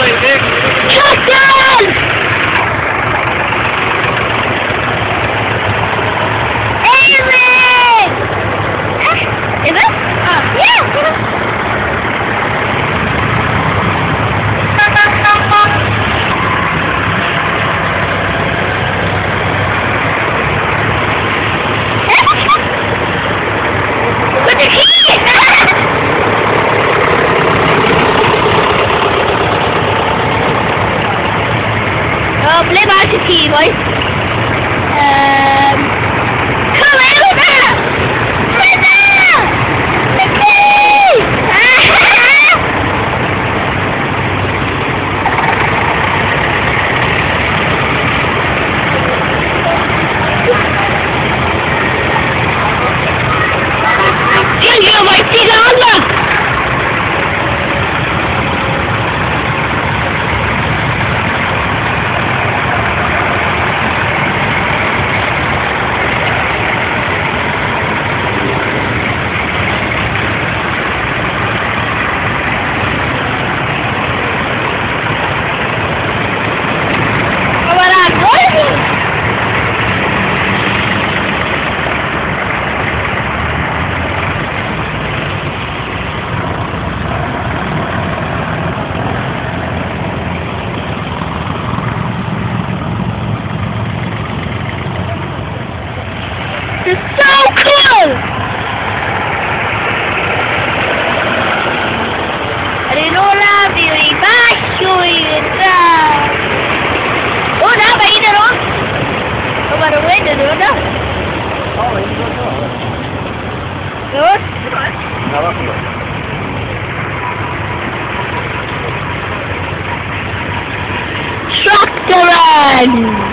Tractor! Alien! Is it? Yeah! With the key! Oh, ble mae'r tŷ, boys? Come out there! The key! Ti'n gwybod, ti'n gwybod! It's so cool! O, na, mae un ar ôl. O, mae'r wyn yn ôl, na. Good. Tractor run!